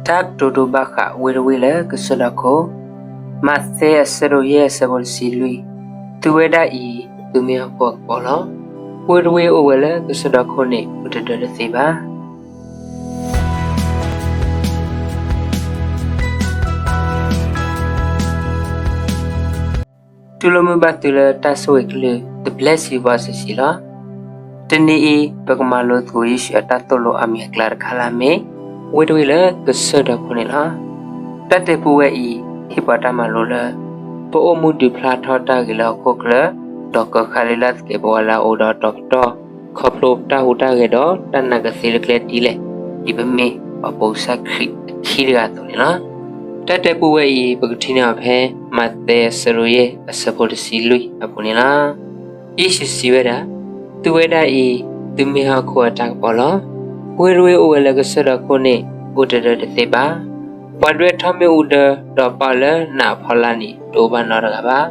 တၢ်ကတိၤဒိဘၣ်ဃးဝ့ၢ်တဝ့ၢ်လၢကစၢၢ်ဒီးခိၣ်, မးသဲအဆၢဒိၣ်ယဲၢ်အဆၢဖိတဆံလွံၢ်, သုဝဲဒၣ်အံၤ သုမ့ၢ်ဟီၣ်ခိၣ်အကပီၤလီၤ. ဝ့ၢ်တဝ့ၢ်အိၣ်ဝဲလၢကစၢၢ်ဒီးခိၣ်န့ၣ် အိၣ်တဒၢတသ့ဘၣ်. တူၢ်လိာ်မုာ်ဘၣ်သုလၢတၢ်ဆိၣ်ဂ့ၤကလုၢ် The Blessed Voices လီၤ. တနံၤအံၤ ပကမၤလိသကိးယ့ၣ်ၡူးအတၢ်သိၣ်လိအမံၤအကျါတခါလၢအမ့ၢ် ဝ့ၢ်တဝ့ၢ်လၢကစၢၢ်ဒီးခိၣ်န့ၣ်လီၤ. တၢ်တဲပူဝဲအံၤ ဟ့ၣ်ပှၤတၢ်မၤလိလၢ ပအိၣ်မူဒုးဖျါထီၣ်တၢ်ဂ့ၤလၢဟီၣ်ခိၣ်ချၢ, ဒီးကၢဃာ်လၢလၢ်သကဲးပဝးလၢအအိၣ်ဒီးတီၤကတီၢ်, ခီဖျိတၢ်ဟူးတၢ်ဂဲၤဒီးတၢ်နာ်ကသ့လၢကျဲဒ်လဲၣ်, ဒ်ပမ့ၢ်ပှၤပိာ်ကစၢ်ခရံာ်အခံတဂၤအသိးန့ၣ်လီၤ. တၢ်တဲပူဝဲအံၤ ပကထံၣ်န့ၢ်အီၤဖဲ မးသဲအဆၢဒိၣ်ယဲၢ်အဆၢဖိတဆံလွံၢ်အပူၤန့ၣ်လီၤ. ယ့ၣ်ၡူးစံးဝဲဒၣ်, သုဝဲဒၣ်အံၤ သုမ့ၢ်ဟီၣ်ခိၣ်အတၢ်ကပီၤလီၤ. ဝ့ၢ်တဝ့ၢ်အိၣ်ဝဲလၢကစၢၢ်ဒီးခိၣ်န့ၣ် အိၣ်တဒၢတသ့ဘၣ်. ပှၤဒွဲထီၣ်မ့ၣ်အူဒၢ ဒီးပာ်အီၤလၢနးအဖီလာ်န့ၣ် တအိၣ်ဘၣ်နီတဂၤဘၣ်.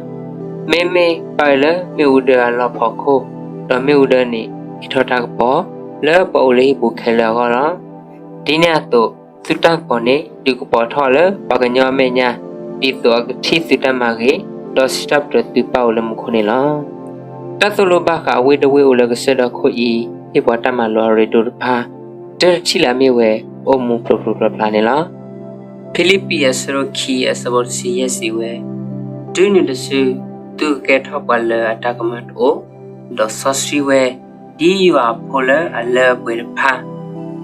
မ့မ့ၢ်ပာ်အီၤလၢမ့ၣ်အူဒၢအလီၢ်ဖီခိၣ်, ဒီးမ့ၣ်အူဒၢန့ၣ် ဟ့ၣ်ထီၣ်တၢ်ကပီၤ လၢပှၤအိၣ်လၢဟံၣ်ပူၤခဲလၢာ်အဂီၢ်လီၤ. ဒ်န့ၣ်အသိး သုတၢ်ကပီၤန့ၣ် ဒုးကပီၤထီၣ်လၢပှၤကညီအမဲာ်ညါ, ဒ်သိးအကထံၣ်သုတၢ်မၤဂ့ၤ, ဒီးစံးထီၣ်ပတြၢၤသုပၢ်အိၣ်လၢမူခိၣ်န့ၣ်လီၤ. တၢ်သိၣ်လိဘၣ်ဃးဝ့ၢ်တဝ့ၢ်အိၣ်လၢကစၢၢ်ဒီးခိၣ်အံၤ ဟ့ၣ်ပှၤတၢ်မၤလိအရ့ဒိၣ်တဖၣ် တၢ်တထံၣ်လၢအမ့ၢ်ဝဲ အိၣ်မူဖျိဖျိဖျါဖျါန့ၣ်လီၤ. ဖံလံးပံးအဆၢဒိၣ်ခံအဆၢဖိတဆံယဲၢ်စံးဝဲ, တုၤနုၤတစု သုကကဲထီၣ်ပှၤလၢအတၢ်ကမၢတအိၣ်, ဒီးစီဆှံဝဲ ဒ်ယွၤအဖိလၢအလၢအပှဲၤတဖၣ်,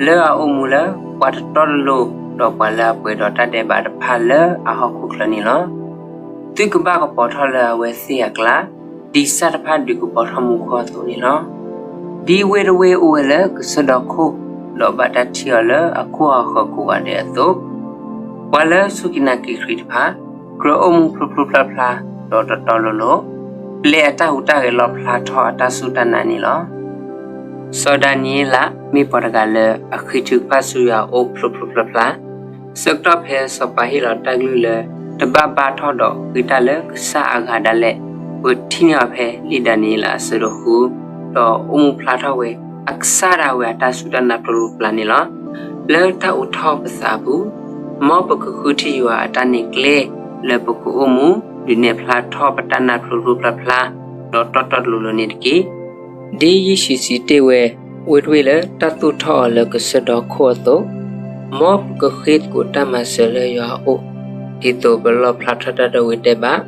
လၢအအိၣ်မူလၢပှၤတတီတလိၤ, ဒီးပှၤလၢအပှဲၤဒီးတၢ်ဒဲးဘးတဖၣ်လၢအဟီၣ်ခိၣ်ချၢန့ၣ်လီၤ. သုကဘၣ်ကပီၤထီၣ်လၢအဝဲသ့ၣ်အကျါ, ဒ်ဆၣ်တဖၣ်ဒုးကပီၤထီၣ်မူခိၣ်အသိးန့ၣ်လီၤ. ဒ်ဝ့ၢ်တဝ့ၢ်အိၣ်ဝဲလၢကစၢၢ်ဒီးခိၣ်, ဒီးဘၣ်တၢ်ထံၣ်အီၤလၢအခိၣ်အဃၢၤကိးဂၤဒဲးအသိး, ပှၤလၢစူၢ်က့ၤနာ်က့ၤခရံာ်တဖၣ် ကြၢးအိၣ်မူဖျိဖျိဖျါဖျါ ဒီးတီတီလိၤလိၤ, ပျဲအတၢ်ဟူးတၢ်ဂဲၤလီၣ်ဖျါထီၣ်အတၢ်စူၢ်တၢ်နာ်န့ၣ်လီၤ. စီၤဒၤနံးယ့လး မ့ၢ်ပှၤတဂၤလၢအဃ့ထုကဖၣ်ဆူယွၤအအိၣ်ဖျိဖျိဖျါဖျါ, ဆၢကတီၢ်ဖဲစီၤပၤဟ့ၣ်လီၤတၢ်ကလုၢ်လၢ တဘၣ်ဘါထီၣ်ဒီးဃ့တၢ်လၢကစၢ်အဂၤဒၣ်လဲာ်, ပထံၣ်န့ၢ်အီၤဖဲလံာ်ဒၤနံးယ့လးအဆၢဒိၣ်ဃု, ဒီးအိၣ်မူဖျါထီၣ်ဝဲ အကစၢ်ဒၣ်ဝဲအတၢ်စူၢ်တၢ်နာ်ဖျိဖျါဖျါန့ၣ်လီၤ. လၢတၢ်အိးထီၣ်ပသးအပူၤ, မ်ပကဃုထံၣ်ယွၤအတၢ်နဲၣ်ကျဲ လၢပကအိၣ်မူ ဒုးနဲၣ်ဖျါထီၣ်ပတၢ်နာ်ဖျိဖျိဖျါဖျါ ဒီးတီတီလိၤလိၤန့ၣ်တက့ၢ်. ဒ်ယ့ၣ်ၡူးစံးတ့ၢ်ဝဲ ဝ့ၢ်တဝ့ၢ်လၢတၢ်သူၣ်ထီၣ်အီၤလၢကစၢၢ်ဒီးခိၣ်အသိး, မ်ပကဃ့သကိးတၢ်မၤစၢၤလၢယွၤအအိၣ်, ဒ်သိးပလီၣ်ဖျါထီၣ်တၢ်ဒိဂ့ၤတဲာ်ဘၣ် ဘၣ်ဃး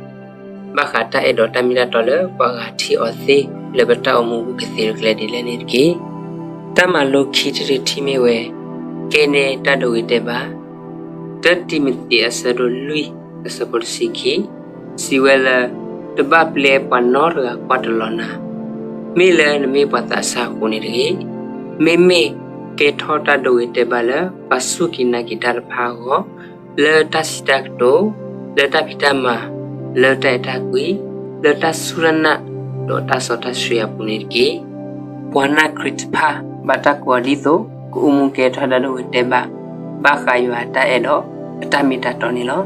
တၢ်အဲၣ်ဒီးတၢ်မ့ၢ်တၢ်တီလၢပှၤဂၤထံၣ်အီၤသ့ လၢပတၢ်အိၣ်မူပူၤကသ့တကျဲဒ်လဲၣ်န့ၣ်တက့ၢ်. တၢ်မၤလိခံထံၣ်တထံၣ်မ့ၢ်ဝဲ, ကဲန့ၢ်တၢ်ဒိဂ့ၤတဲာ်ဘၣ်. တၢတံၤမသ့းအဆၢဒိၣ်လွံၢ်အဆၢဖိတဆံခံ စံးဝဲလၢ တဘၣ်ပျဲပှၤနီတဂၤကွၢ်တလီၤနၤ, မ့ၢ်လၢနမ့ၢ်ပှၤသးစၢ်အဃိန့ၣ်တဂ့ၤ. မ့မ့ၢ်ကဲထီၣ်တၢ်ဒိဂ့ၤတဲာ်ဘၣ်လၢပှၤစူၢ်က့ၤနာ်က့ၤတၢ်တဖၣ်အဂီၢ်, လၢတၢ်စံးတၢ်ကတိၤ, လၢတၢ်ဖံးတၢ်မၤ, လၢတၢ်အဲၣ်တၢ်ကွံ, လၢတၢ်စူၢ်တၢ်နာ်, ဒီးတၢ်စီတၢ်ဆှံအပူၤန့ၣ်တက့ၢ်. ပှၤနာ်ခရံာ်တဖၣ် ဘၣ်တၢ်ကိးအီၤဒ်သိး ကအိၣ်မူကဲထီၣ်တၢ်ဒိဂ့ၤတဲာ်ဘၣ် ဘၣ်ဃးယွၤအတၢ်အဲၣ်ဒီးအတၢ်မ့ၢ်တၢ်တီန့ၣ်လီၤ.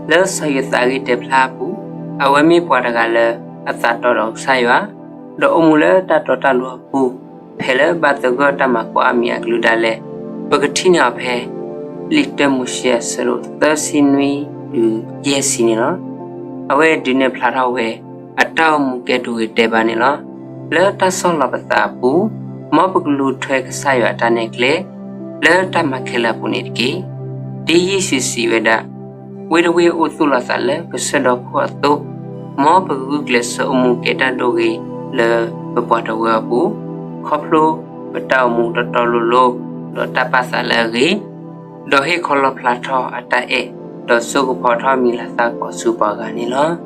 လၢစီၤယိၤသးအဂ့ၢ်တဲာ်ဖျါအပူၤ, အဝဲမ့ၢ်ပှၤတဂၤလၢအသးတီဒီးကစၢ်ယွၤ, ဒီးအိၣ်မူလၢတၢ်တီတၢ်လိၤအပူၤ, ဖဲလၢဘၣ်သဂၢၢ်တၢ်မၤကွၢ်အမံၤအကလုၢ်ဒၣ်လဲာ်, ပကထံၣ်န့ၢ်အီၤဖဲ လံာ်တၢမိၤၡ့အဆၢဒိၣ်သၢဆံနွံတုၤယဲၢ်ဆံန့ၣ်လီၤ. အဝဲဒုးနဲၣ်ဖျါထီၣ်ဝဲ အတၢ်အိၣ်မူကဲဒိဂ့ၤတဲာ်ဘၣ်န့ၣ်လီၤ. လၢတၢ်ဆီၣ်လီၤပသးအပူၤ, မ်ပကလူၤထွဲကစၢ်ယွၤအတၢ်နဲၣ်ကျဲ လၢတၢ်မၤခဲလၢာ်အပူၤန့ၣ်တက့ၢ်. ဒ်ယ့ၣ်ၡူးစံးဝဲဒၣ်, ဝ့ၢ်တဝ့ၢ်အိၣ်သူၣ်လီၤသးလၢကစၢၢ်ဒီးခိၣ်အသိး, မ်ပကဂုာ်ကျဲးစၢးအိၣ်မူကဲတၢ်ဒိဂ့ၤလၢပပှၤတဝၢအပူၤ, ခီဖျိပတၢ်အိၣ်မူတီတီလိၤလိၤ, ဒီးတၢ်ပာ်သးလၢအဂ့ၤ, ဒီးဟ့ၣ်ခီလီၤဖျါထီၣ်အတၢ်အဲၣ်, ဒီးစိကဖီထီၣ်မံၤလၤသၣ်ကပီၤဆူပှၤဂၤန့ၣ်လီၤ.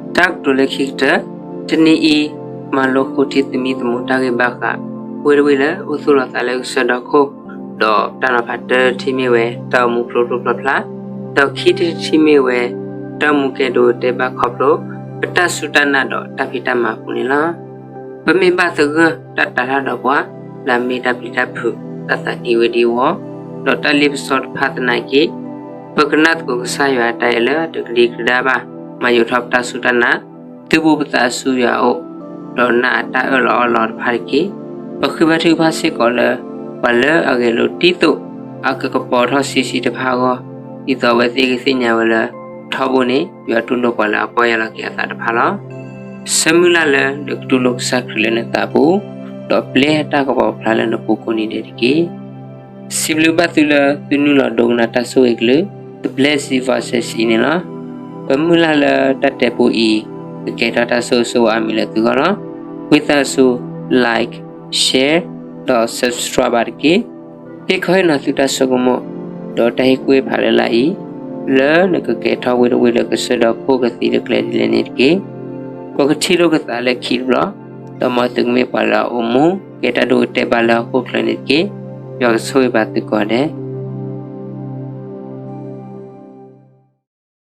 တၢ်ကတိၤလၢခံကတၢၢ်, တနံၤအံၤ မၤလိဃုထံၣ်သမံသမိးတၢ်ဂ့ၢ်ဘၣ်ဃး ဝ့ၢ်တဝ့ၢ်လၢအိၣ်သူၣ်လီၤသးလၢကစၢၢ်ဒီးခိၣ်, ဒီးတၢ်နီၤဖးတၢတထံၣ်မ့ၢ်ဝဲ တၢ်အိၣ်မူဖျိဖျိဖျါဖျါ, ဒီးခံထံၣ်တထံၣ်မ့ၢ်ဝဲ တၢ်အိၣ်မူကဲဒိဂ့ၤတဲာ်ဘၣ်ခီဖျိ ပတၢ်စူၢ်တၢ်နာ်ဒီးတၢ်ဖံးတၢ်မၤအပူၤန့ၣ်လီၤ. ပမ့ၢ်ဘၣ်သဂၢၢ်တၢ်တာ်တၢ်ဒီးပှၤ လၢအမ့ၢ်တၢ်ပျံၤတၢ်ဖုး, တၢ်သးဒံဝ့ၤဒံဝီၤ, ဒီးတၢ်လ့ပစီတဖၣ်သနာ်က့, ပကနၢ်သကိးကစၢ်ယွၤအတၢ်အဲၣ်လၢတကဒံကဒါဘၣ်, မၤယိးထီၣ်ပတၢ်စူၢ်တၢ်နာ်, သုးဘူးပသးဆူယွၤအအိၣ်, ဒီးနာ်အတၢ်အၢၣ်လီၤအီလီၤတဖၣ်တက့ၢ်. ပဃ့ဘါထုကဖၣ်စ့ၢ်ကီးလၢ ပှၤလၢအဂဲၤလိာ်ဒ်သိး အကကပီၤထီၣ်ဆံးဆံးတဖၣ်အဂီၢ်, ဒ်သိးအဝဲသ့ၣ်ကသ့ၣ်ညါဝဲလၢ ထီဘိန့ၣ် ယွၤတူၢ်လိာ်ပှၤလၢအပီၢ်ယၢ်လီၤက့ၤအသးတဖၣ်လီၤ. ဆၢမုၢ်လၢ်လၢနကတူၢ်လိာ်ကစၢ်ခရံာ်လၢနသးပူၤ, ဒီးပျဲအတၢ်ကပီၤဖျါလၢနပူၤကိးနံၤဒဲးတက့ၢ်. စံးဘျုးဘၣ်သုလၢသုနုာ်လီၤဒိကနၣ်တၢ်ဆိၣ်ဂ့ၤကလုၢ် The Blessed Voices အံၤန့ၣ်လီၤ. ပမုၢ်လၢ်လၢတၢ်တဲပူအံၤ ကကဲထီၣ်တၢ်ဆိၣ်ဂ့ၤဆိၣ်ဝါအါမံၤလၢသုဂီၢ်လီၤ. ဝံသးစူၤ like, share ဒီး subscribe ဘၣ်တက့ၢ်. ဟ့ၣ်ခီဟ့ၣ်နီၤသုတၢ်ဆိကမိၣ် ဒီးတၢ်ဟ့ၣ်ကူၣ်ဟ့ၣ်ဖးလၢလာ်အံၤ လၢနကကဲထီၣ်ဝ့ၢ်တဝ့ၢ်လၢကစၢၢ်ဒီးခိၣ်ကသံတကျဲဒ်လဲၣ်န့ၣ်တက့ၢ်. ပကထံၣ်လိာ်ကသးလၢခံတဘျီ, ဒီးမ်သုကမ့ၢ်ပှၤလၢအအိၣ်မူ ကဲတၢ်ဒိကတဲာ်ဘၣ်လၢဟီၣ်ခိၣ်ချၢန့ၣ်တက့ၢ်. ယွၤကဆိၣ်ဂ့ၤဘၣ်သုကိးဂၤဒဲး.